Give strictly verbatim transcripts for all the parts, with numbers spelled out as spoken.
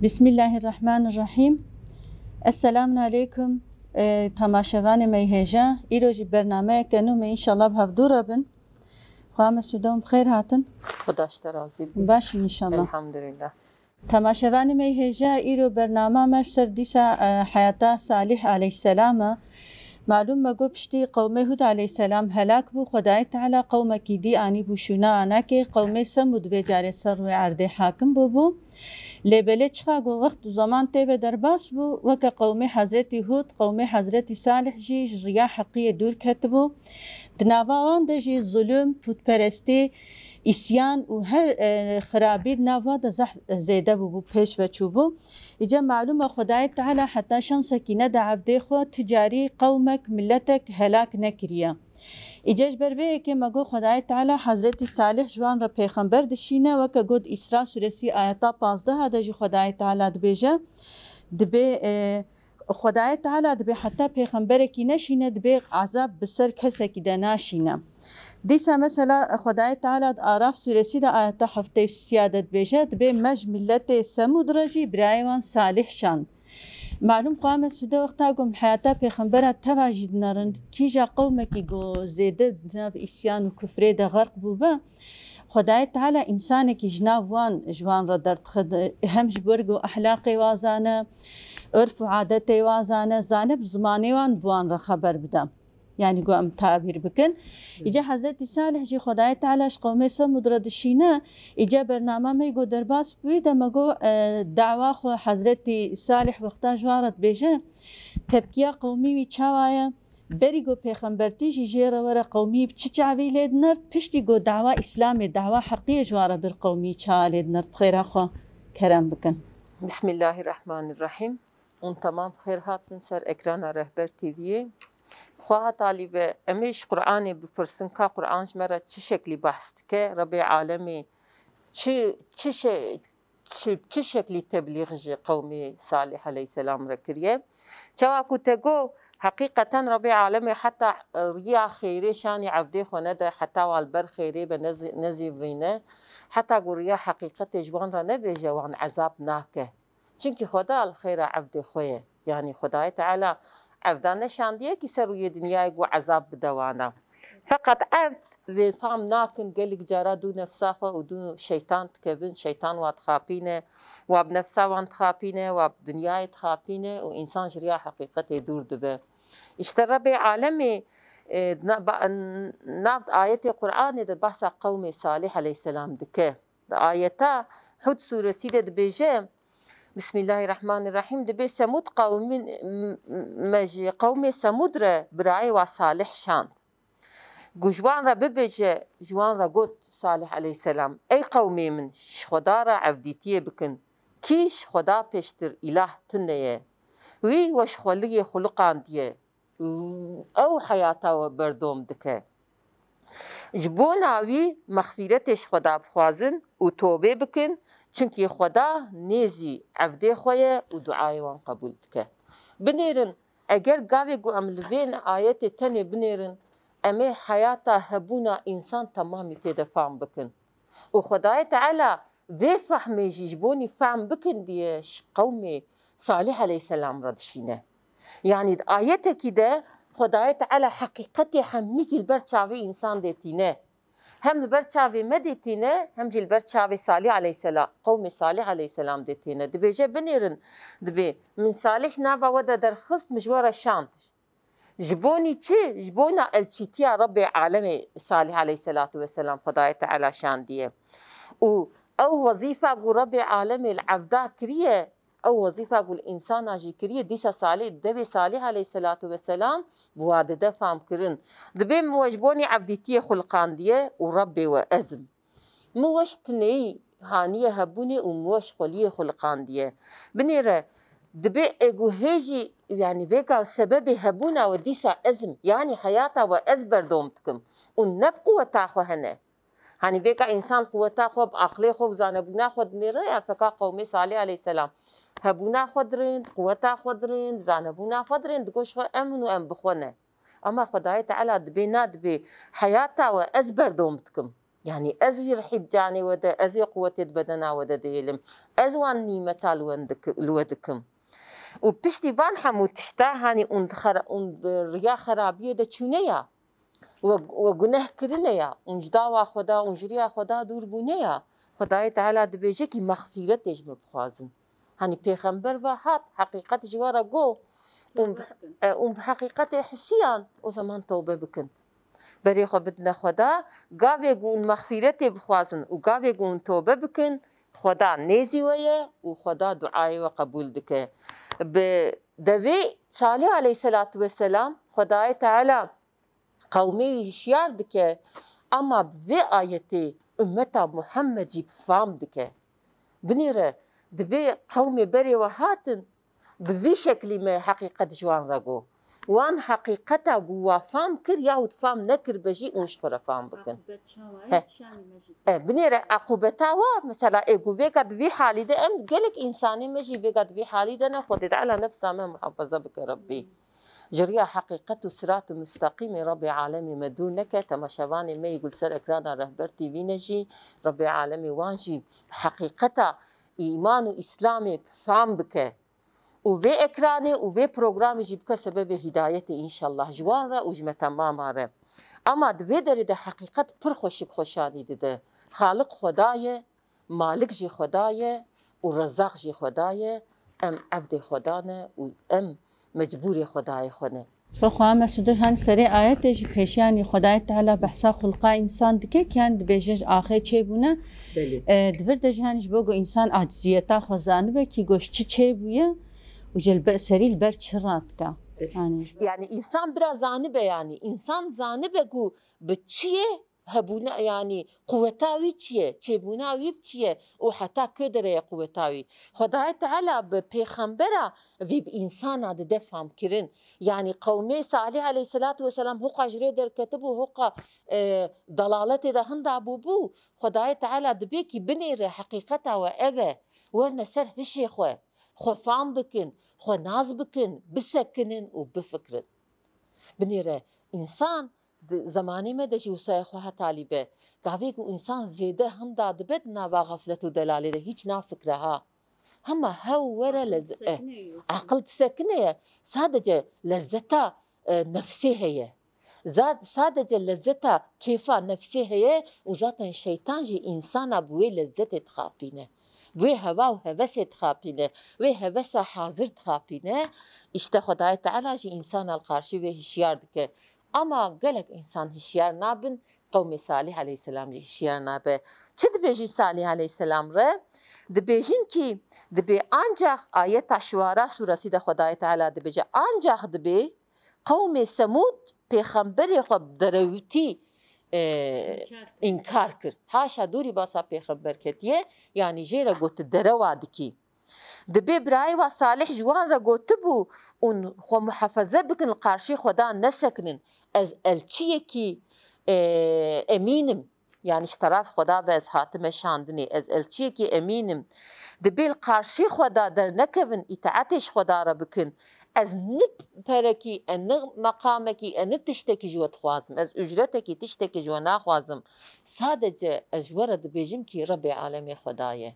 Bismillahirrahmanirrahim. Esselamun aleykum, e, temaşevanê me yê hêja. Îro jî bernameyeke nû me înşallah bi hevdû re bin. Xwa Mesûde hûn bi xêr hatin. Xuda ji te razî bî. Baş in înşallah. Elhamdulillah. Temaşevanê me yê hêja, îro bernama me ser dîsa, e, heyata Salih aleyhisselam e. Malûm me got piştî qewmê Hûd aleyhisselam helak bû, Xwedayê Teala qewmekî dî anîbû şûna anakê, qewmê Semûd vê carê ser rûyê erdê hakim bûbû. Lê belê çiqa ku wext û zeman tê ve derbas bû, weke qewmê Hezretî Hûd, qewmê Hezretî Salih jî ji riya heqiyê dûr ketibû. Di nava wan de jî zulm, pûtperestî, îsyan û her, e, xirabî di nav wan de zehf zêde bûbû, pêş ve çûbû. Îca malûm e Xwedayê Teala heta şansekî nede evdê xwe, ti carî qewmek, miletek helak nekiriye. Îca ji ber vê yekê me got Xwedayê Teala Hezretî Salih ji wan re pêxember dişîne, weke got Îsra sûresî ayeta pazdeha de jî Xwedayê Teala dibêje, dibê, e, Xwedayê Teala dibê heta pêxemberekî neşîne, dibê ezab bi ser kesekî de naşîne. Dîsa mesela Xwedayê Teala di Araf sûresî de ayeta heftê û sîya de dibêje, dibê me ji miletê Semûd re jî birayê wan Salih şand. Malûm xwe me sûde wexta ku min heyata pêxembera teva jî dinerin, kîja qewmekî ku zêde di nav îsyan û kufrê de xerq bûbe, Xwedayê Teala însanekî ji nav wan, ji wan re derdixe, hem ji ber ku ehlaqê wa zane, urf û adetê wa zane, zane bi zimanê wan bi wan re xeber bide. Yanî ku em tabîr bikin. Îca Hezretî Salih jî Xwedayê Teala ji qewmê Semûd re dişîne, îca bernama me ku derbas bi wî de me got, e, dawa xwe Hezretî Salih wexta ji wan re dibêje, tepkiya qewmî wî çawa ye? Berî ku pêxembertî jî jê re were qewmî bi çi çavî lê dinert, piştî ku dawa Îslamê, dawa heqiyê ji wan re bir qewmî çawa lê dinert? Bi xêra xwe kerem bikin. Bismillahirrahmanirrahim. Hûn temam xêr hatin ser ekrana Rehber T V'yê. Xweha talî ve em ê ji Qur'anê bipirsin ka Qur'an ji me re çi şeklî behs dike, Rebê alemê çi, çi şe-, çi, çi şeklî teblîx ji qewmê Salih aleyhisselam re kiriye. Çawa ku te got, heqîqeten Rebê alemê heta riya xêrê şanî evdê xwe nede, heta wan li ber xêrê be nezî-, nezîvirîne, heta ku riya heqîqetê ji wan re nebêje, wan ezab nake. Çimkî Xweda li xêra evdê xwe ye. Yanî Xwedayê Teala evda neşandiye kî ser rûyê dinyayê ku ezab bide wana. Feqet evd vê fam nakin, gelek cara dû nefsa xwe û dû şeytan dikevin, şeytan wa dixapîne, wa bi nefsa wan dixapîne, wa bi dinyayê dixapîne û însan ji riya heqîqetê dûr dibe. Îşte Rebê alemê, e, na-, ba-, n-, nav ayetê Qur'anê de behsa qewmê Salih aleyhisselam dike. Di ayeta Hud sûresî de dibêje, Bismillahirrahmanirrahim, dibê Semûd qewmin, m-, m-, me ji qewmê Semûd re birayê wa Salih şand. Ku ji wan re bibêje, ji wan re got Salih aleyhisselam, Ey qewmê min, ji Xweda re evdîtiyê bikin. Kî ji Xweda pêştir îlah tune ye? Wî weşxweliyê xuliqandiye û ew heyata we berdom dike. Ji bona wî mexfîretê ji Xweda bixwazin û tobê bikin, çimkî Xweda nêzî evdê xwe ye û duayê wan qebûl dike. Binêrin, eger gavê ku em li vê ayetê tenê binêrin, em ê heyata hebûna însan temamî tê de fam bikin. Û Xwedayê Teala vê fehmê jî ji bonî fehm bikin diye ji qewmê Salih aleyhisselam re dişîne. Yanî di ayetekî de Xwedayê Teala heqîqetê hemîkî li ber çavê însan dê tîne. Hem li ber çavê me dê tîne, hem jî li ber çavê Salih aleyhisselam, qewmê Salih aleyhisselam dê tîne. Dibêje, binêrin, dibê, min Salih nava we de derxist, min ji we re şand. Ji bonî çi? Ji bona elçîtiya Rebbê alemê Salih aleyhisselatu vesselam Xwedayê Teala şandiye. Û ew wezîfa ku Rebbê alemê li evda kiriye, ew wezîfa ku li însana jî kiriye, dîsa Salih, devê Salih aleyhisselatu vesselam bi wa dide fam kirin. Dibê min we ji bonî evdîtiyê xuliqandiye û Rebbê we ez im. Min we ji tineyî haniye hebûnê û min we ji xweliyê xuliqandiye. Binêre, dibê ê ku hê jî, yanî vêka sebebê hebûna we dîsa ez im, yanî heyata we ez berdom dikim û ne bi quweta xwe hene. Hanî vêka însan quweta xwe bi aqlê xwe û zanebûna xwe dinêre ya feka qewmê Salih aleyhisselam hebûna xwe dirind, quweta xwe dirind, zanebûna xwe dirind, digot ji xwe em in û em bi xwe ne. Ama Xwedayê Teala dibê na dibê heyata we ez berdom dikim. Yanî ez wî rihî di canê we de, ez wê quwetê di bedena we de dihêlim. Ez wan nîmeta li wen dik-, li we dikim. Û piştî van hemû tişta, hanî ûn xera-, ûn riya xerabiyê de çûne ya. We, we guneh kirine ya. Ûn ji dawa Xweda, ûn ji riya Xweda dûr bûne ya. Xwedayê Teala dibêje kî mexfîretê ji min bixwazin. Hanî pêxember ve hat, heqîqet ji we re got. Ûn, e, ûn bi heqîqetê hisiyan, o zaman tewbe bikin. Berê xwe bidine Xweda, gavê ku hûn mexfîretê bixwazin û gavê ku hûn tewbe bikin, Xweda nêzî we ye û Xweda duayê we qebûl dike. Bi devê Salih aleyhisselatu vesselam, Xwedayê Teala qewmê wî hişyar dike, ama bi vê ayetê ummeta Muhammed jî bi fam dike. Binêre, dibê qewmê berê we hatin, bi vî şeklî me heqîqet ji wan re got. Wan heqîqeta ku wa fam kir yahût fam nekiribe jî ûn ji xwe re fam bikin. Aqibet çawa ye? He. Şanê me jî. E, binêre aqûbeta wa, mesela, ê ku vêga di vî halî de em gelek însanê me jî vêga di vî halî de ne, Xwedê Teala nefsa me muhafaza bike Rebbî. Ji riya heqîqet û sirat û mustaqîmê Rebbê alemê me dûr neke, temaşevanê me yî ku li ser ekrana Rehber T V ne jî, Rebbê alemê wan jî heqîqeta îman û îslamê fam bike. Û vê ekranê û vê programê jî bike sebebê hîdayetê înşallah ji wan re û ji me temaman re. Ema di vê derê de heqîqet pir xweşik xweşanî dide. Xaliq Xweda ye, Malik jî Xweda ye û Rezaq jî Xweda ye. Em evdê Xweda ne û em mecbûrê Xwedayê xwe ne. Xwe xwe Mesûde, hanî serê ayetê jî pêşiyanî Xwedayê Teala behsa xulqa însan dike, kiyan dibêje ji axê çêbûne. Belê. E, di vir de jî hanî ji bo ku însan aciziyeta xwe zanibe kî goş çi çêbûye û ji li be-, serî li ber çi radike. Evet. Hanî ji bo- Yani însan bira zanibe, yani însan zanibe ku bi çiyê hebûna, yanî quweta wî çi ye, çêbûna wî bi çi ye û heta ku derê ye quweta wî. Xwedayê Teala bi pêxembera vî bi însana dide famkirin. Yanî qewmê Salih aleyhisselatu vesselam hoqa ji rê derketibû, hoqa, e, dalaletê de hinda bûbû. Xwedayê Teala dibê kî binêre heqîqeta we ev e. Werne ser hişê xwe. Xwe fam bikin, xwe nas bikin, bisekinin û bifikirin. Binêre însan Di zemanê me de jî wisa ye xwe hetalî be. Gavê ku însan zêde hinda dibe di nava xeflet û delalê de hîç nafikre ha. Hema hew were lez-, eh, aqil disekine ye. Sadece lezzeta, e, nefsê heye. Za-, sadece lezzeta kêfa nefsê heye û zaten şeytan jî însana bi wê lezzetê dixapîne. Bi wê hewa û hevesê dixapîne. Wê hevesa hazir dixapîne. Îşte Xwedayê Teala jî însana li qarşî wê hişyar dike. Ama gelek însan hişyar nabin, qewmê Salih aleyhisselam jî hişyar nabe. Çi dibêjî Salih aleyhisselam re? Dibêjin kî dibê ancax ayeta Şuara suresî de Xwedayê Teala dibêje, ancax dibê qewmê Semûd pêxemberê xwe bi derewtî, e, înkar kir. Haşa dûrî basa pêxember ketiye, yanî jê re got tu derewa dikî. Dibê birayê wa Salih ji wan re gotibû, hûn xwe muhefeze bikin, li qarşî Xweda nesekinin. Ez elçiyekî, e, emîn im. Yanî ji teraf Xweda ve ez hatime şandinê. Ez elçiyekî emîn im. Dibê li qarşî Xweda dernekevin, îtaetê ji Xweda re bikin. Ez ni perekî, e, ni meqamekî, e, ni tiştekî ji we dixwazim. Ez ucretekî, tiştekî ji we naxwazim. Sadece ez ji we re dibêjim kî Rebê alemê Xweda ye.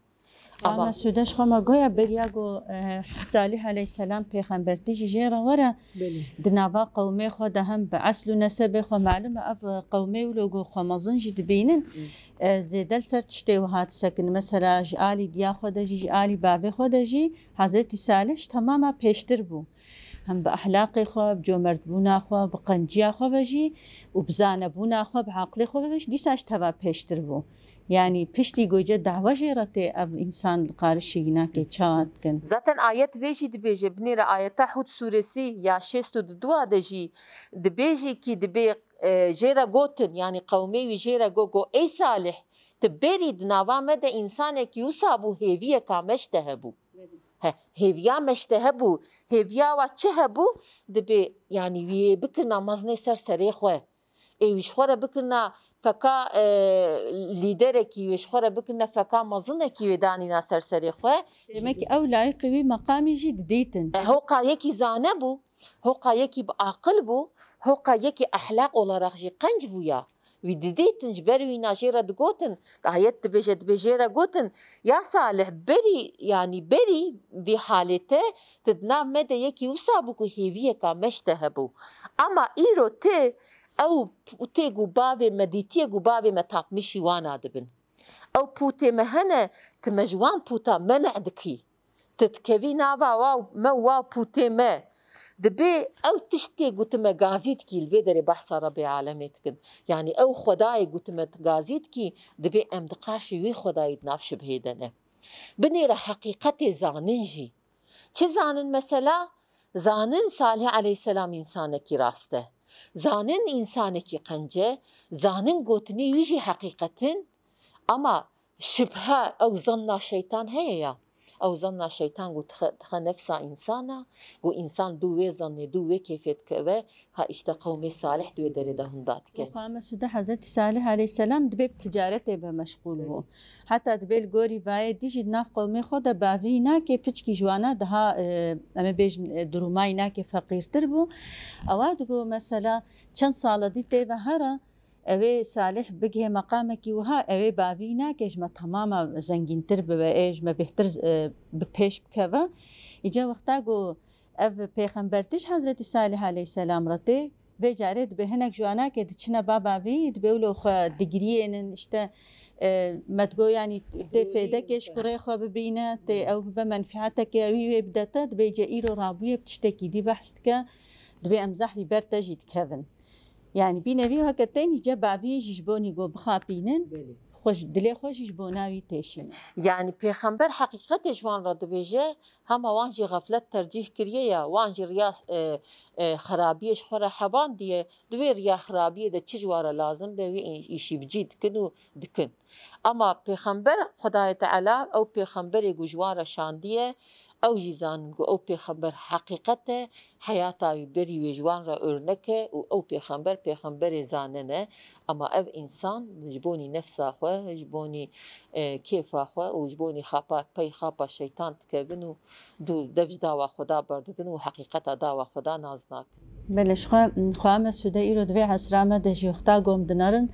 Ama Mesûde, ji xwe me goya beriya ku, e, Salih aleyhisselam pêxembertî jî jê re were, Belê. Di nava qewmê xwe de hem bi esl û nesebê xwe malum e, ev qewmê wilo ku xwe mezin jî dibînin, Hı. e, zêde li ser tiştê wiha disekin. Mesela ji alî diya xwe de jî, ji alî bavê xwe de jî Hezretî Salih ji temama pêştir bû. Hem bi ehlaqê xwe, bi comertbûna xwe, bi qenciya xwe ve jî û bi zanebûna xwe, bi aqilê xwe ve jî dîsa ji teva pêştir bû. Yanî piştî goce dawa jê re tê ev însan li qarişî nake çawa dikin. Zaten ayet vê jî dibêje, binêre ayeta Hûd sûresî ya şêst û du de jî dibêje kî dibê, e, jê re gotin, yanî qewmê wî jê re got, got, Ey Salih, tu berî di nava me de însanekî wisa bû, hêviyeka me ji te hebû. He, hêviya me ji te hebû, hêviya wa çi hebû, dibê, yanî wî yê bikirina mezinê ser serê xwe. Ê wî ji xwe re bikirina feka, e, lîderekî, wê ji xwe re bikirina feka mezinekî wê danîna ser serê xwe. Demek ki ew layiqî wî meqamî jî didîtin. E, hoqa yekî zane bû, hoqa yekî bi aqil bû, hoqa yekî ehlaq olarak jî qenc bû ya. Wî didîtin, ji ber wîna jê re digotin, ayet dibêje, dibê jê re gotin, ya Salih, berî, yanî berî vî halê te, tu di nav me de yekî wisa bû ku hêviyeka me ji te hebû. Ama îro tê, ew pûtê ku bavê me dîtiye ku bavê me tapmîşî wana dibin. Ew pûtê me hene, tu me ji wan pûta meneh dikî. Tu dikevî nava wa, me wa pûtê me. Dibê ew tiştê ku tu me gazî dikî, li vê derê behsa Rebê Alemê dikin. Yanî ew Xwedayê ku tu me gazî dikî, dibê em di qarşî wî Xwedayî di nav şibhê de ne. Binêre heqîqetê zanin jî. Çi zanin mesela? Zanin Salih aleyhisselam însanekî rast e. Zanin însanekî qenc e. Zanin gotinê wî jî heqîqet in. Ama şibhe, ew zanna şeytan heye ya. Ew zanna şeytan ku dixe, dixe nefsa însana, ku însan dû wê zannê, dû wê kêfê dikeve, ha işte qewmê Salih di wê derê de hunda dike. Xwe Mesûde Hezretî Salih aleyhisselam dibê bi ticaretê be meşgûl bû. Heta dibê li gorî vayê dî jî di nav qewmê xwe de bavî nake, piçkî ji wana daha, e, em ê bêjin, e, durûmayî nake, feqîrtir bû. Ewa digo mesela çend sala dî tê ve here, ew ê Salih bigihê meqamekî wiha, ew ê bavî nake ji me temama zengîntir bibe, ê ji me bêhtir, e, bi pêş bikeve. Îca wexta ku ev pêxember tij Hezretî Salih aleyhisselam re tê, vê carê dibê hinek ji wana ke diçine ba bavî, dibê wilo xwe digiriyênin, işte, e, me digo yanî tê fêdekê ji kurê xwe bibîne, tê ew bibe menfîeteke wî wê bide te, dibê îca îro rabûye bi tiştekî dî behs dike, dibê em zehf vî ber te jî dikevin. Yanî bîne vî heke tên îca bavî jî ji bo nî go bixapînin, Belê. Xwe ji, dilê xwe jî ji bona wî têşînin. Yanî pêxember heqîqetê ji wan re dibêje, hema wan jî xeflet tercîh kiriye ya, wan jî riya, e, e, xerabiyê ji xwe re hebandiye, di wê riya xerabiyê de çi ji wan re lazim be wê î-, îşî bi cî dikin û dikin. Ama pêxember, Xwedayê Teala ew pêxemberê ku ji wan re şandiye, ew jî zanin ku ew pêxember heqîqet e, heyata wî berî wê ji wan re örnek e û ew pêxember, pêxemberê zanin e. Ama ev însan ji bonî nefsa xwe, ji bonî, e, kêfa xwe û ji bonî xapa, pey xapa şeytan dikevin û dû dev ji dawa Xweda berdidin û heqîqeta dawa Xweda nas nakin. Belê, ji xwe, xwe Mesûde îro di vê esra me de jî wexta gom dinerin,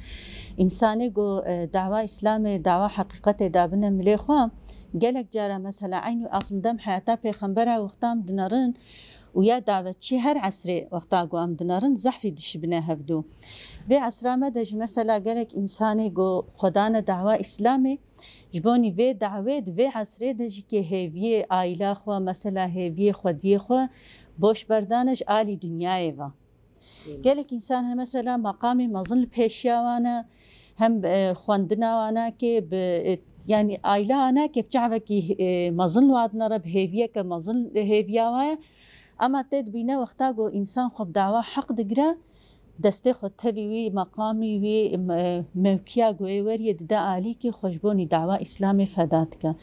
însanê ku, e, dawa Îslamê, dawa heqîqetê dabine milê xwe, gelek cara mesela eynî aslında em heyata pêxembera wexta em dinerin û ya davetçî her esrê wexta ku em dinerin zehfî dişibine hevdû. Vê esra me de jî mesela gelek însanê ku xwe dane dawa Îslamê, ji bonî vê dawê di vê esrê de jî kê hêviyê aîla xwe, mesela hêviyê xwediyê xwe boş berdane ji alî dinyayê ve. Gelek însan hene mesela meqamê mezin li pêşiya wan e, hem, e, xwendina wan e kê bi, e, yanî aîla wan e kê bi çavekî, e, mezin li wan dinere, bi hêviyeke mezin hêviya wan e. Ema tê dibîne wexta ku însan xwe bi dawa heq digire, destê xwe tevî wî, meqamî wî, me-, mewkiya ku ê weriyê dide alîkî xwe ji bo nî dawa Îslamê feda dike.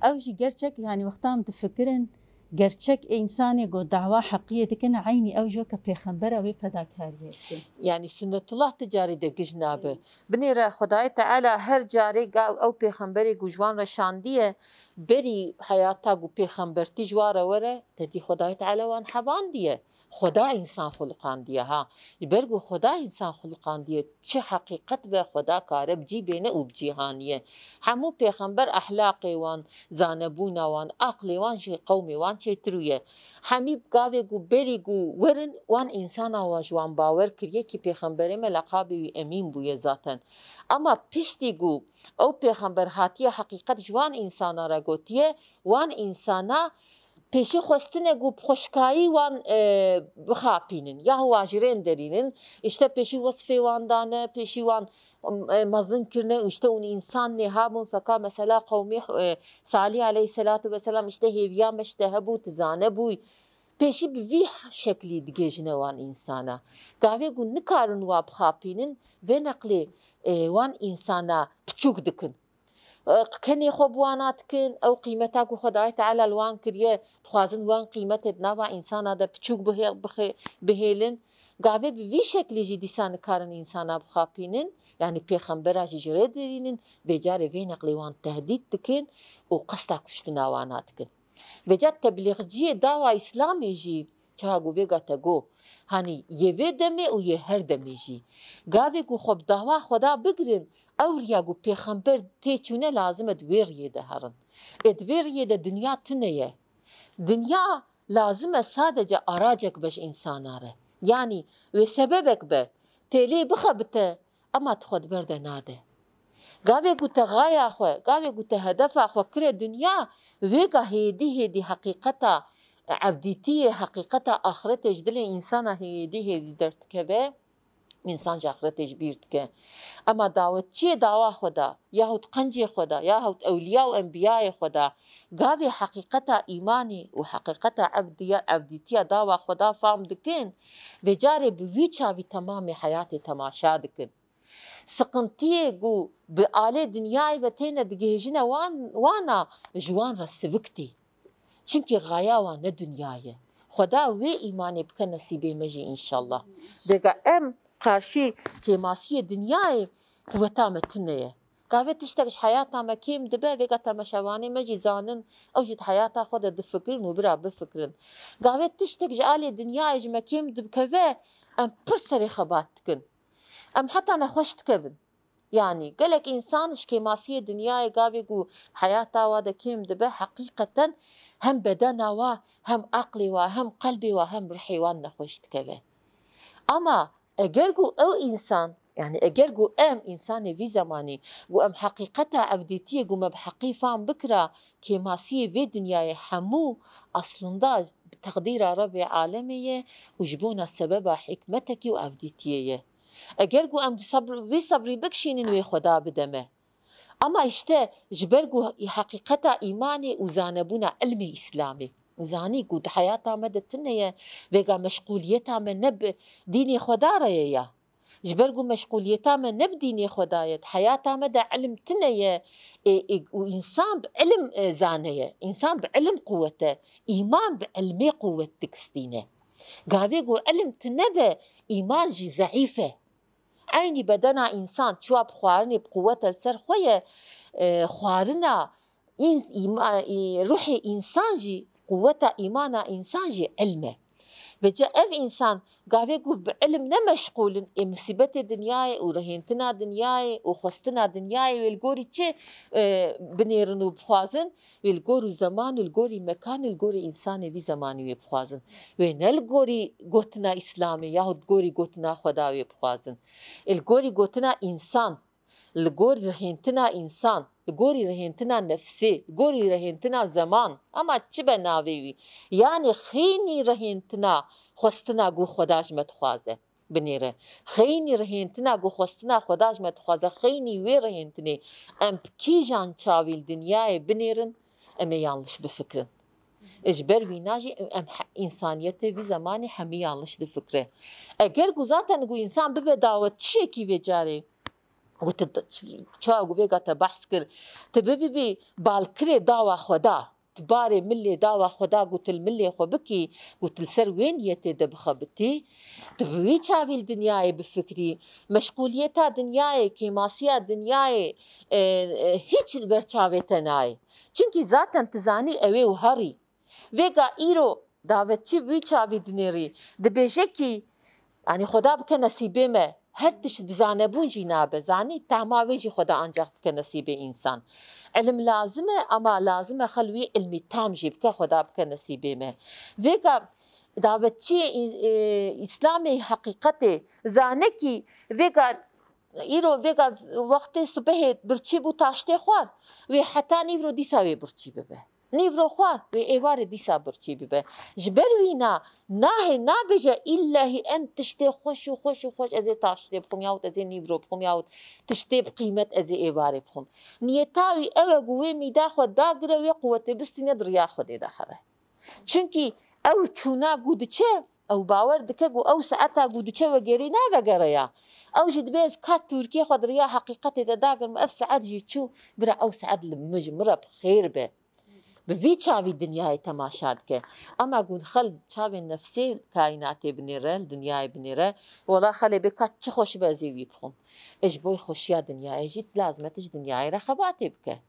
Ew jî gerçek, yanî wexta em difikirin, gerçek ê însanê ku dawa heqiyê dikin, eynî ew jî weke pêxembera wê fedakariyê dikin. Yanî Sunnetullah ti carî de gijna bi. Binêre Xwedayê Teala her carê ga ew pêxemberê ku ji wan re şandiye, berî heyata ku pêxembertî ji wan re were, tedî Xwedayê Teala wan hebandiye. Xweda însan xuliqandiye ha. Ji ber ku Xweda însan xuliqandiye, çi heqîqet be Xweda kare bi cî bêne û bi cî haniye. Hemû pêxember ehlaqê wan, zanebûna wan, aqlê wan ji qewmê wan çêtir bûye. Hemî gavê ku berî ku werin wan însana wa ji wan bawer kiriye kî pêxemberê me leqabê wî Emîn bûye zaten. Ema piştî ku ew pêxember hatiye heqîqet ji wan însana re gotiye, wan însana pêşî xwestine ku bi xweşkayî wan, e, bixapînin, ya wa ji rên derînin, îşte pêşî wesfê wan dane, pêşî wan, e, mezin kirine, îşte hûn însan nêha bûn, feka mesela qewmê, e, Salîh aleyhisselatu vesselam, îşte hêviya me ji te hebû, tu zane bûyî. Pêşî bi vî şeklî digihêjine wan însana. Gavê ku nikarin wa bixapînin, vê neqlê, e, wan însana piçûk dikin. E, kenê xwe bi wana dikin, ew qîmeta ku Xwedayê Teala li wan kiriye, dixwazin wan qîmetê di nava însana de piçûk bihê-, bixê-, bihêlin. Gavê bi vî şeklî jî dîsa nikarin însana bixapînin, yanî pêxembera jî ji rê dirînin, vê carê vê neqlê wan tehdît dikin û qesta kuştina wana dikin. Vêca teblîxciyê dawa Îslamê jî Çawa ku vêga te got, hanî yê vê demê û yê her demê jî. Gavê ku xwe bi dawa Xweda bigirin, ew riya ku pêxember tê çûne lazim e di wê riyê de herin. Ê di vê riyê de dinya tune ye. Dinya lazim e sadece aracek be ji însana re. Yanî wê sebebek be, tê lê bixebite, ema tu xwe di ber de nade. Gavê ku te xaya xwe, gavê ku te hedefa xwe kire dinya, vêga hêdî hêdî heqîqeta evdîtiyê, heqîqeta axretê ji dilê însana hêdî hêdî derdikeve, însan ji axretê ji bîr dike. Ema dawetçiyê dawa xwe da, yahut qencê xwe da, yahut ewliya û enbiyayê xwe da, gavê heqîqeta îmanê û heqîqeta evdiya, evdîtiya dawa xwe da fam dikin, vê carê bi wî çavî temamê heyatê temaşa dikin. Siqintiyê ku bi alê dinyayê ve têne digihêjine wan, wana ji wan re sivik tê. Çimkî xaya wan ne dinya ye. Xweda wê îmanê bike nesîbê me jî înşallah. Vêga em qarşî kêmasiyê dinyayê quweta me tune ye. Gavê tiştek ji heyata me kêm dibe, vêga temaşevanê me jî zanin, ew jî di heyata xwe de difikirin û bira bifikirin. Gavê tiştek ji alê dinyayê ji me kêm dikeve, em pir serê xebat dikin. Em heta nexweş dikevin. Yanî gelek însan ji kêmasiyê dinyayê gavê ku heyata wa de kêm dibe, heqîqeten hem bedena wa, hem aqlê wa, hem qelbê wa, hem ruhê wan nexweş dikeve. Ama eger ku ew însan, yanî eger ku em însanê vî zemanî ku em heqîqeta evdîtiyê ku me bi heqî fam bikira, kêmasiyê vê dinyayê hemû aslında bi teqdîra Rebbê alemê ye û ji bona sebeba hikmetekî û evdîtiyê ye. Eger ku em sabr, vê sabrî bikişînin wê Xweda bide me. Ama îşte ji ber ku heqîqeta îmanê û zanebûna ilmê Îslamê, zanî ku di heyata me de tune ye, vêga meşqûliyeta me ne bi dînê Xweda re ye ya. Ji ber ku meşqûliyeta me ne bi dînê Xweda ye, di heyata me de ilim tune ye, ê, ê, û însan bi ilim, e, zane ye. Însan bi ilim quwet e. Îman bi ilmê quwet dikistîne. Gavê ku ilim tune be, îman jî zeîf e. Eynî bedena însan çiwa bi xwarinê bi quwet e li ser xwe ye, e, xwarina îns-, îma-, î-, ruhê însan jî, quweta îmana însan jî ilm e. Vêca ev însan gavê ku bi ilim ne meşqûl in, ê musîbetê dinyayê û rihêntina dinyayê û xwestina dinyayê wê li gorî çi, e, binêrin û bixwazin? Wê li gor û zeman û li gorî mekan û li gorî însanê vî zemanî wê bixwazin. Wê ne li gorî gotina Îslamê yahû li gorî gotina Xweda wê bixwazin. Ê li gorî gotina însan, li gorî rihêntina însan, li gorî rihêntina nefsê, li gorî rihêntina zeman, ama çi be navê wî, yanî xeynî rihêntina xwestina ku Xweda ji me dixwaze binêre. Xeynî rihêntina ku xwestina Xweda ji me dixwaze, xeynî wê rihêntinê em bi kîjan çavî li dinyayê binêrin, em ê yanlış bifikirin. E, ji ber wîna jî em he-, însaniyetê vî zemanî hemî yanlış difikire. Eger ku zaten ku însan bibe dawetçiyekî vê carê, ku tu, çawa ku vêga te behs kir, tu bibî balkirê dawa Xweda, tu barê milê dawa Xweda, ku tu li milê xwe bikî, ku tu li ser wê niyetê de bixebitî, tu bi wî çavî li dinyayê bifikirî, meşqûliyeta dinyayê, kêmasiya dinyayê, e, e, hîç li ber çavê te nayê. Çimkî zaten tu zanî ew ê û herî. Vêga îro davetçî bi wî çavî dinêrî, dibêje kî, yanî Xweda bike nesîbê me, her tişt bi zanebûn jî nabe, zanî, tahma wê jî Xweda ancax bike nesîbê însan. Îlim lazim e, ama lazim e xel wî îlmî tam jî bike, Xweda bike nesîbê me. Vêga davetçiyê î-, e, Îslamê heqîqetê zane kî vêga îro vêga wextê sibehê birçî bû taştê xwar, wê heta nîvro dîsa wê birçî bibe. Nîvro xwar, wê êvarê dîsa birçî bibe. Ji ber wîna nahê nabêje îllehî en tiştê xweş û xweş û xweş ez ê taştê bixwim yahût ez ê nîvro bixwim yahût tiştê bi qîmet ez ê êvarê bixwim. Niyeta wî ew e ku wê mîda xwe dagire, wê quwetê bistîne, di riya Xwedê de here. Çimkî ew çûna ku diçe, ew bawer dike ku ew saeta ku diçe wegêrî navegere ya. Ew jî dibê ez ka Tirkiyê xwe di riya heqîqetê de dagirim, ev saet jî çû, bira ew saet li min ji min re bi xêr be. Bi vî çavî dinyayê temaşa dike. Ema ku xel çavên nefsê kaînatê binêre, li dinyayê binêre, wela xelê bê ka çi xweş be ez ê wî bixwim. Ê ji bo xweşiya dinyayê jî lazim e tu ji dinyayê re xebatê bike.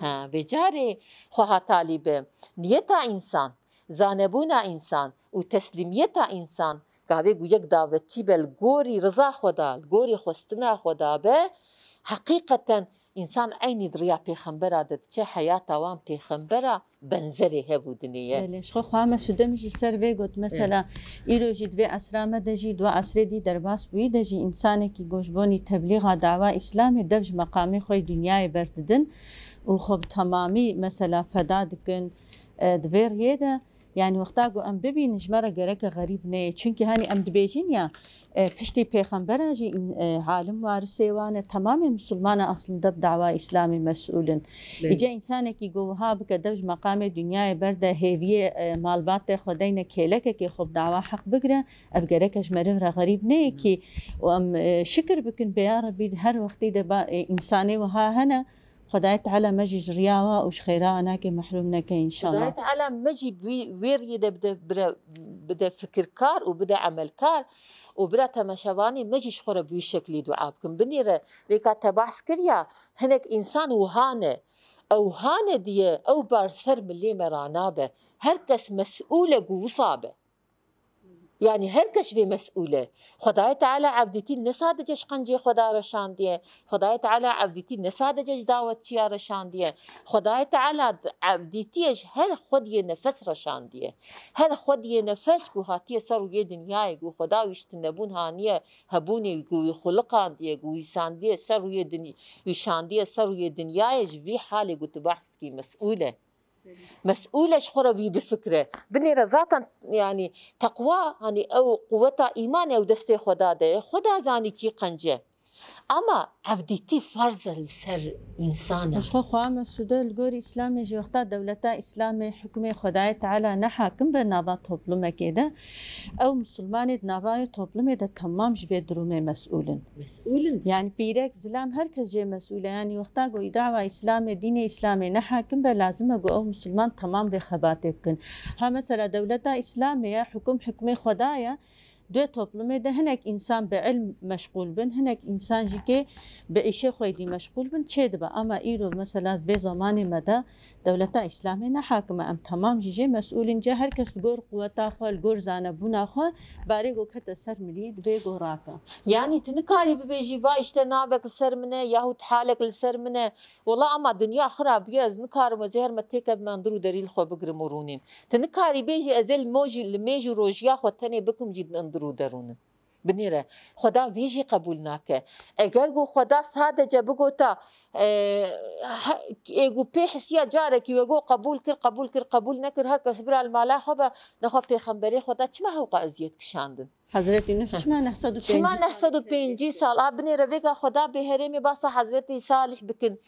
Ha, vê carê xweha talî be. Niyeta însan, Zanebûna însan û teslîmiyeta însan, gavê ku yek davetçî be li gorî riza Xweda, li gorî xwestina Xweda be, heqîqeten însan eynî di riya pêxembera de diçe, heyata wan pêxembera benzerê hebû dinê ye. Belê, ji xwe xwe me Sude min jî ser vê got. Mesela, îro jî di vê esra me de jî, di wa esrê dî derbas bûyî de jî, însanekî ku ji bonî teblîxa dawa Îslamê dev ji meqamê xwe yê dinyayê berdidin û xwe bi temamî, mesela, feda dikin, e, di vê riyê de, yanî wexta ku em bibînin, ji me re gereke xerîb neyê. Çunkî hanî em dibêjin ya, e, piştî pêxembera jî, e, alim warisê wan e, temamê misilmana aslinde bi dawa Îslamê mesûl in. Belê. Îca însanekî ku wiha bike dev ji meqamê dinyayê berde, hêviyê, e, malbatê xwe deyne kêlekekê xwe bi dawa heq bigire, ev gereke ji meriv re xerîb neyê kî. Û em, e, şikir bikin bê ya Rebî her wextî de ba, e, însanê wiha hene, Xwedayê Teala me jî ji riya wa û ji xêra wa nake mehrûm neke înşallah. Xwedayê Teala me jî bi wî, wê riyê de bide, bire, bide fikirkar û bide emelkar û bira temaşevanê me jî ji xwe re bi wî şeklî dua bikin. Binêre vêka te behs kiriya, hinek însan wiha ne. Ew wiha ne diye, ew bar ser milê me ranabe. Her kes mesûl e ku wisa be. Yanî her kes vê mesûl e. Xwedayê Teala evdîtî ne sadece ji qencê Xweda re şandiye. Xwedayê Teala evdîtî ne sadece ji dawetçiya re şandiye. Xwedayê Teala evdîtiyê ji her xwediyê nefes re şandiye. Her xwediyê nefes ku hatiye ser rûyê dinyayê, ku Xweda wî ji tinebûn haniye hebûnê, ku wî xuliqandiye, ku wî sandiye ser rûyê dinyayê, wî şandiye ser rûyê dinyayê, ji vî halê ku tu behs dikî mesûl e. Mesûl e, ji xwe re wî bifikire. Binêre zaten, yanî teqwa, hanî ew quweta îmanê ew destê Xweda de ye. Xweda zanî kî qence. Ama evdîtî farz e li ser însan e. Ji xwe xwe mesûde li gor Îslamê jî wexta dewleta Îslamê hukmê Xwedayê Teala ne hakim be nava toplumekê de, ew misilmanê di nava wê toplumê de temam ji vê durumê mesûl in. Mesûl in. Yanî pîrek, zilam, her kes jê mesûl e. Yanî wexta ku dawa Îslamê, dînê Îslamê ne hakim be, lazim e ku ew misilman temam vê xebatê bikin. Ha mesela dewleta Îslamê ye, hukum hukmê Xweda ye. Di wê toplumê de hinek însan bi ilm meşxûl bin, hinek însan jî kê bi îşê xwe dî meşxûl bin, çê dibe. Ama îro mesela vê zemanê me de dewleta Îslamê ne hakim e. Em temam jî jê mesûl in. Ca her kes li gor quweta xwe, li gor zanebûna xwe barê ku kete ser milî, divê ku rake. Yanî tu nikarî bibêjî, va îşte navek li ser min e, yahût halek li ser min e. Wela ama dinya xirab bûye, ez nikarim, ez ê her me têkevim, em dir û derî li xwe bigirim û rûnîm. Tu nikarî bêjî, ez ê li mojî, li mêj û rojiya xwe tenê bikim jî em dir û derûnim. Binêre, Xweda vî jî qebûl nake. Eger ku Xweda sadece bigota, e, he, ê ku pê hisiya carekî we got qebûl kir, qebûl kir, qebûl nekir, her kes bira li mala xwe be, nexwe pêxemberê Xweda çima hewqa eziyet kişandin? Hezretî Nuh çima neh sed û pêncî Çima sal neh sed û pêncî sal? A binêre vêga Xweda bê herêmê basa Hezretî Salih bikin.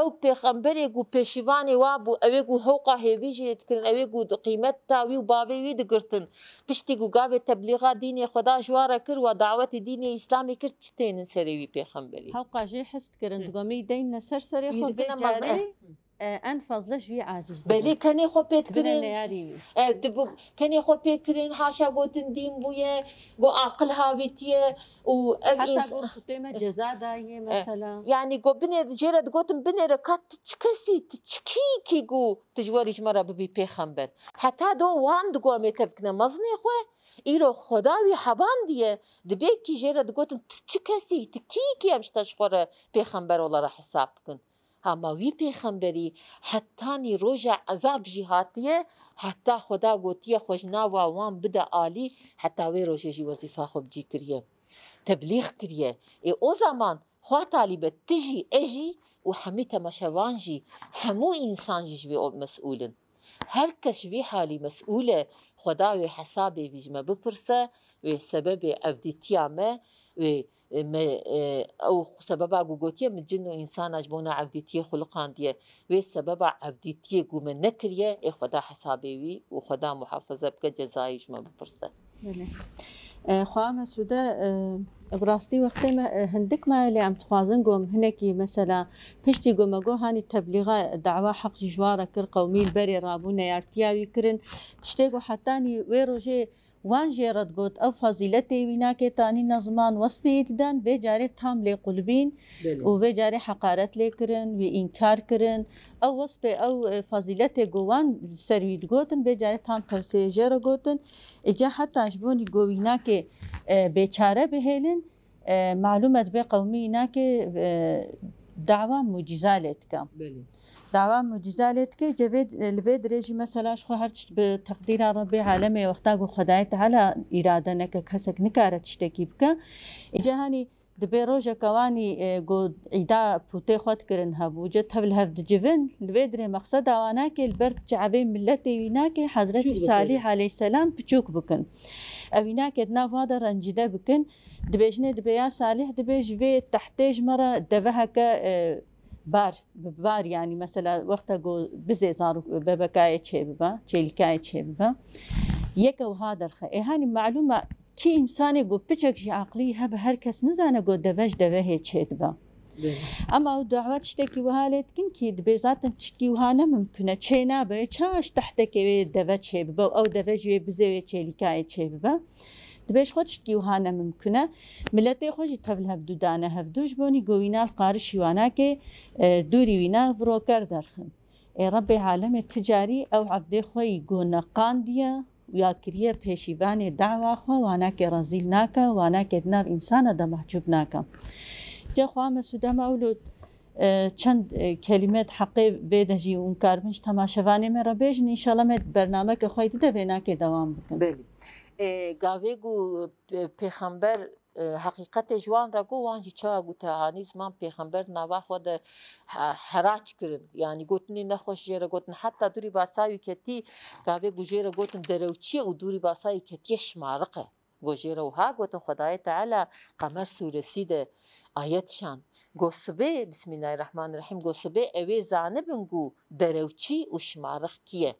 Ew pêxemberê ku pêşîvanê wa bû, ew ê ku hewqa hêvî jê dikirin, ew ê ku di qîmeta wî û bavê wî digirtin. Piştî ku gavê teblîxa dînê Xweda ji wa re kir, wa dawetê dînê Îslamê kir, çi tênin serê wî pêxemberî? Hewqa jê hez dikirin, Hı. digomî deyne ser serê Wî xwe dikine vê mezin. carê, e, en fazla ji wî aciz Belê dibin. kenê xwe pê Dibine dikirin. neyarî wî. E, dibu-, kenê xwe pê kirin, haşa gotin dîn bûye, go aqil havîtiye û ev Heta ins- got xutê me ceza daye E, mesela. Yanî go binê, jê re digotin binêre ka tu çi kesî, tu çi kî kî ku tu ji werî ji me re bibî pêxember. Heta do wan digo em ê te bikine mezinê xwe, îro Xweda wî hebandiye, dibê kî jê re digotin tu çi kesî, tu kî kî em ji te ji xwe re pêxember ola re hesab bikin. Hama wî pêxemberî hetanî roja ezab jî hatiye, heta Xweda gotiye xwe ji nava wan bide alî, heta wê rojê jî wezîfa xwe bi cî kiriye. Teblîx kiriye. Ê o zaman xwe talîbe tu jî, ez jî û hemî temaşevan jî, hemû însan jî ji vê o mesûl in. Her kes ji vî halî mesûl e, Xweda wê hesabê vî ji me bipirse, wê sebebê evdîtiya me, wê, e, me, e, ew sebeba ku gotiye min cin û însana ji bona evdîtiyê xuliqandiye, wê sebeba evdîtiyê ku me nekiriye, ê Xweda hesabê wî û Xweda muhafaza bike, cezayê ji me bipirse. Belê. E, xwe Mesûde, e, bi rastî wextê me, e, hindik maye, lê em dixwazin ku em hinekî mesela piştî ku me got hanî teblîxa dawa heq jî ji wa re kir, qewmî li berê rabû, neyartiya wî kirin. Tiştê ku hetanî wê rojê Wan jê re digot, ew fazîletê wî nake tanî neziman, wespê yê didan, vê carê tam lê qulibîn Belê. û vê carê heqaret lê kirin, wî înkar kirin. Ew wespê, ew, e, fazîletê ku wan li ser wî digotin, vê carê tam tersê jê re gotin. Îca heta ji bo nî ku wî nake, e, bêçare bihêlin, e, malûm e dibê qewmî nake, e, dawa mucîza lê dike. Belê. Dawa mucîza lê dike, cevê, li vê dirê jî mesela ji xwe her tişt bi teqdîra Rebbê alemê wexta ku Xwedayê Teala îrade neke kesek nikare tiştekî bike. Îca hanî dibê rojeke wanî, e, ku îda pûtê xwe dikirin hebû, ce tev li hev dicivin, li vê dirê mexseda wan nake li ber çavê miletê wî nake Hezretî Piçûk bikin. Salîh aleyhîselam piçûk bikin. Ew wî nake di nav wa de rencîde bikin. Dibêjinê dibê ya Salîh dibê ji vê tehtê ji me re deve heke, e, bar, bi bar yanî mesela wexta ku bizê zarok bebekayê çêbibe, çêlîkayê çêbibe. Yeke wiha derxe. Ê hanî malûm e kî însanê ku piçek jî aqlî hebe her kes nizane ku deve ji devehê çêdibe. Belê. Ema ew dawa tiştekî wiha lê dikin kî dibê zaten tiştkî wiha ne mimkun e, çê nabe, çawa ji tehtekê wê deve çêbibe û ew deve ji wê bizê wê çêlîkayê çêbibe. Dibê ji xwe tiştkî wiha ne mimkun e. Miletê xwe jî tev li hev dû dane hevdû ji bo nî ku wîna li qarişî wan nake, e, dûrî wîna viroker derxin. Ê Rebbê alemê ti carî ew evdê xwe yî ku neqandiye û ya kiriye pêşîvanê dawa xwe, wan nake rezîl nake, wan nake di nav însana de mehcûb nake. Ca xwe Mesûd, em ewlo, e, çend, e, kelîme di heqê vê de jî hûn karibin ji temaşevanê me re bêjin, înşallah me bernameke xwe yî di devê nake dewam bikin. Belê. E, gavê ku, e, pêxember, e, heqîqetê ji wan re got, wan jî çawa ku te hanî ziman pêxember nava xwe de he-, heraç kirin. Yanî gotinê nexweş jê re gotin. Heta dûrî basa wî ketî, gavê ku jê re gotin derewçî û dûrî basa wî ketiye şimariq e. Got jê re wiha gotin Xwedayê Teala Qemer sûresî de ayet şan. Got sibê, Bismillahirrahmanirrahîm, got sibê ew ê zanibin ku derewçî û şimariq kî ye.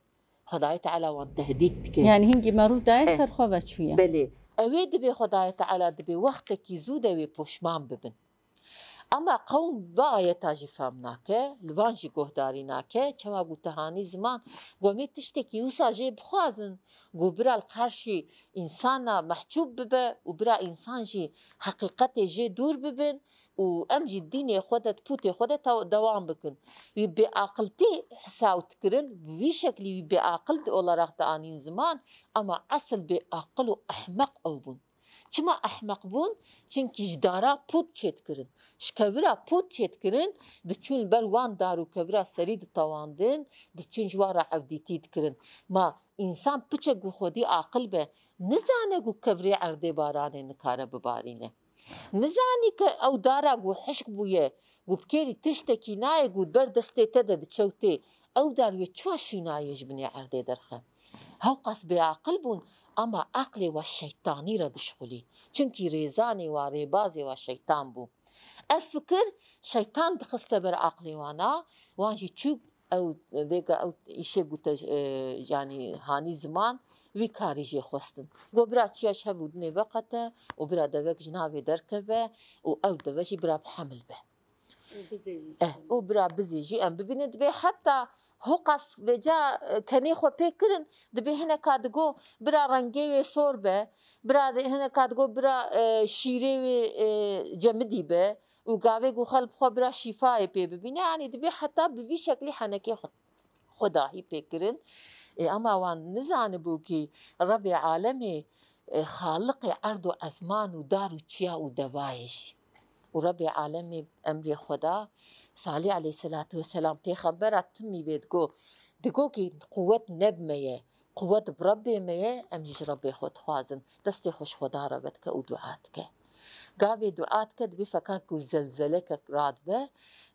Xwedayê Teala wan tehdît dike. Yani hingî merûv daye Eh. ser xwe veçûye. Belê. Ew ê dibê Xwedayê Teala dibê wextekî zû de wê poşman bibin. Ema qewm va ayeta jî fam nake, li van jî guhdarî nake, çawa ku te hanî ziman, ku em ê tiştekî wisa jê bixwazin, ku bira li qarşî însana mehcûb bibe û bira însan jî heqîqetê jê dûr bibin û em jî dînê xwe de, pûtê xwe de taw-, dewam bikin. Wî bêaqiltî hisaw dikirin, bi vî şeklî wî bêaqil olarak dianîn ziman, ema esil bêaqil û ehmeq ew bûn. Çima ehmeq bûn? Çimkî ji dara pût çêdikirin. Ji kevira pût çêdikirin, diçûn li ber wan dar û kevira serî ditewandin, diçûn ji wan re evdîtî dikirin. Ma însan piçek ku xwedî aqil be, nizane ku kevirê erdê baranê nikare bibarîne. Nizanî ke ew dara ku hişk bûye, ku bi kêrî tiştekî nayê, ku ber destê te de diçe û tê, ew dar wê çawa şînayê ji binê erdê derxe? Hewqas bêaqil bûn, ama aqlê wa şeytanî re dişxulî. Çimkî rêzanê wa, rêbazê wa şeytan bû. Ev fikir şeytan dixiste ber aqlê wana, wan jî çûk ew, vêga ew îşê gute, e, yanî hanî ziman, wî karî jê xwestin. Got bira çiya ji hev û dinê veqete û bira devek ji navê derkeve û ew deve jî bira bi hemil be. Û bizê jî Eh, û bira bizê jî em bibînin, dibê heta hoqas vêca, e, kenê xwe pê kirin, dibê hineka digo bira rengê wê sor be, bira de-, hineka digo bira, e, şîrê wê, e, cemidî be û gavê ku xelk xwe bira şîfayê pê bibîne, yanî dibê heta bi vî şeklî henekê xwe, xwe dahî pê kirin. Ê, ema wan nizanibû kî Rebê alemê, e, xaliqê erd û ezman û dar û çiya û devayê jî. Û Rebê alemê emrê xwe da, Salîh aleyhisselatu vesselam pêxembera timî vê digo, digo kî quwet ne bi me ye, quwet bi Rebê me ye, em jî ji Rebê xwe dixwazin. Destê xwe ji Xweda re vedike û dua dike. Gavê dua dike, dibê feka ku zelzeleke radibe,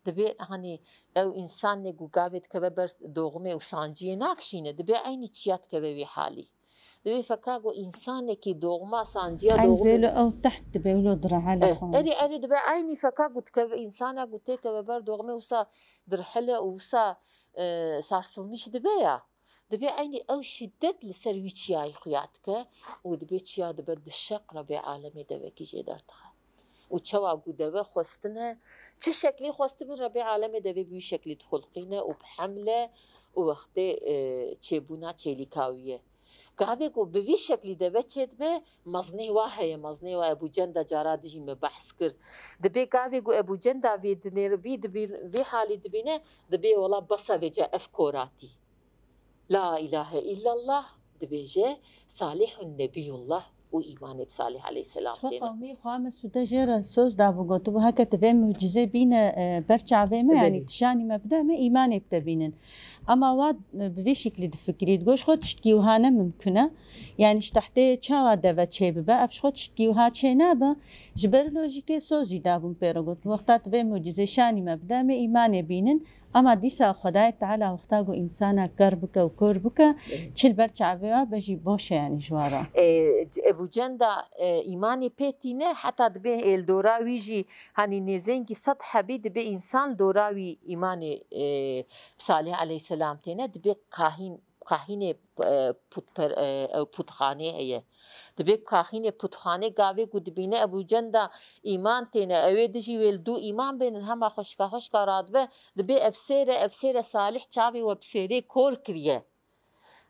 dibê hanî ew însanê ku gavê dikeve ber doxumê û sanciyê nakişîne, dibê eynî çiya dikeve wê halî. Dibê feka ku însanekî doxuma sanciya Eyn doxumê bêlo ew teht dibe, wilo direhele Eh, xwe. erê, erê dibe eynî feka ku dikeve, însana ku têkeve ber doxumê wisa dirhile û wisa, e, sarsılmış dibe ya. Dibê eynî ew şiddet li ser wî çiyayî xuya dike û dibê çiya dibe dişeq Rebê alemê devekî jê derdixe. Û çawa ku deve xwestine, çi şeklî xwestibin Rebê alemê devê bi wî şeklî dixulqîne û bi hemle û wextê, e, çêbûna çêlîka wî ye. Gavê ku bi vî şeklî deve çêdibe, meznê wa heye, meznê wa Ebû Cenda cara dijî me behs kir. Dibê gavê ku Ebû Cenda vê dinêr-, vî dibî-, vî halî dibîne, dibê wela besa vêca ev koratî. La ilahe illallah dibêje, Salihun Nebiyullah û îmanê bi Salih aleyhisselam Xwe têne. Qewmê xwe me sûde jê re soz dabû, gotibû, heke tu vê mucizê bîne, e, ber çavê me, yanî Belê. Tişanî me bide, me îmanê bi te bînin. Ama wa, e, bi vî şiklî difikirî, digot, ji xwe tiştkî wiha ne mimkun e. Yanî ji tehtê çawa deve çê bibe, ev ji xwe tiştkî wiha çê nabe. Ji ber lojîkê soz jî dabûn pê re, gotin, wexta tu vê mucizê şanî me bide, me îmanê bînin. Ama dîsa Xwedayê Teala wexta ku însana ker bike û kor bike, Evet. çi li ber çavê wa be jî boş e, yanî ji wa re. E, c-, Ebû Cenda, e, îmanê pê tîne, heta dibê êl dora wî jî, hanî nêzengî sed hebî dibê însan li dora wî îmanê, e, Salih aleyhisselam têne, dibê kahîn, kahînê, e, putper-, e, ew putxanê heye. Dibê kaxînê putxanê gavê ku dibîne Ebû Cenda îman têne, ew ê dijî wê li dû îman bênin, hema xweşka xweşka radibe, dibê ev sêre, ev sêre Salih çavê we bi sêrê kor kiriye.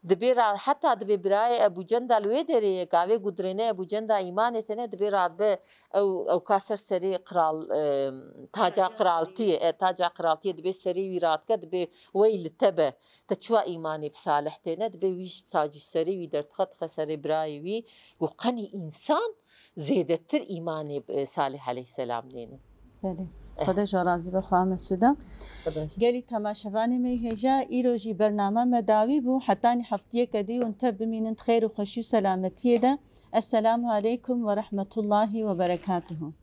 Dibê ra-, heta dibê birayê Ebû Cenda li wê derê ye, gavê ku dirêne Ebû Cenda îmanê têne, dibê radibe ew, ew ka ser serê qral, e, taca qiraltiyê, e, taca qiraltiyê dibê serê wî radike, dibê wey li te be. Te çiwa îmanê bi Salih têne? Dibê wî ji tacî serê wî derdixe, dixe serê birayê wî, ku qenî însan zêdetir îmanê bi Salih aleyhisselam nêne. Belê. Eh. Xwedê ji razî be, xwe Mesûda. Xwedê. Gelî temaşevanê me hêja, îro jî bername me dawî bû. Hetanî heftiyeke dî hûn tev bimînin di xêr û xweşî û selametiyê de. Esselamu aleykum ve rahmetullahi ve berekatuhu.